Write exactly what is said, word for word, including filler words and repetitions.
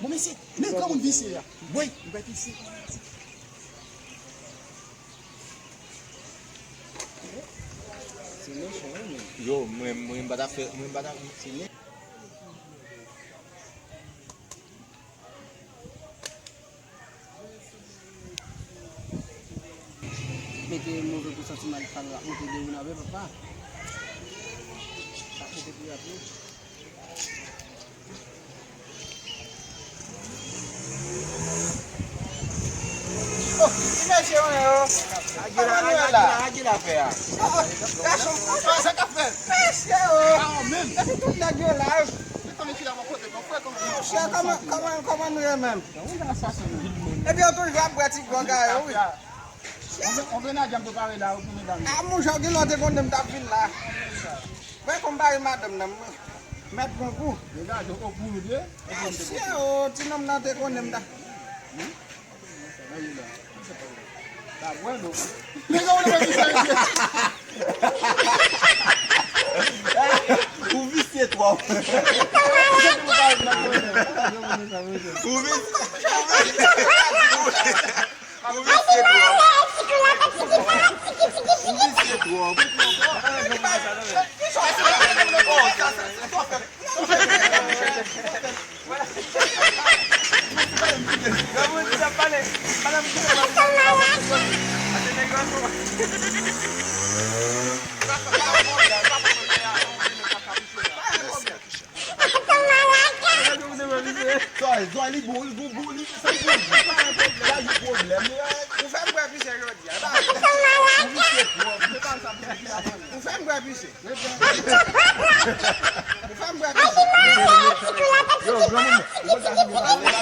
Bon, mesye, men granmoun visye a. Woy, li pa visye. Yo, mwen, mwen, m pa ta fè, mwen, m pa ta, se men. Mete move pou santimantal la, monte de ou nan papa. Sa monte pou y ap ye. Oh, ti mesye mwen yo. Kòman nou ye la? Gason, kòman sa k ap fèt? Mesye yo. Epi tout nèg yo la. Monchè, kòman, kòman, kòman nou ye menm? Epi yo toujou ap bwè ti gwòg a yo, wi. On grenadye ap prepare la, wi, pou medam yo. A, monchè, gen lè w te konnen m t ap vin la. Mwen konpare madanm nan, mwen. Mèt pran kou. Degaje w pou nou de. Mesye o, ti nonm nan te konnen m ta. Sa bwè non. Nèg yo vle fè misye. Ou visye twòp. Ou visye, ou visye twòp. Ou visye twòp. Zòy, zòy, li bon, li bon, bon, li, sa li bon. Sa yon pwoblèm. Ou fè m bwè pise jodi a. Ou visye twòp. Ou fè m bwè pise. Ou fè m bwè pise. Yo, granmoun, ou konn sa ki gen pwoblèm.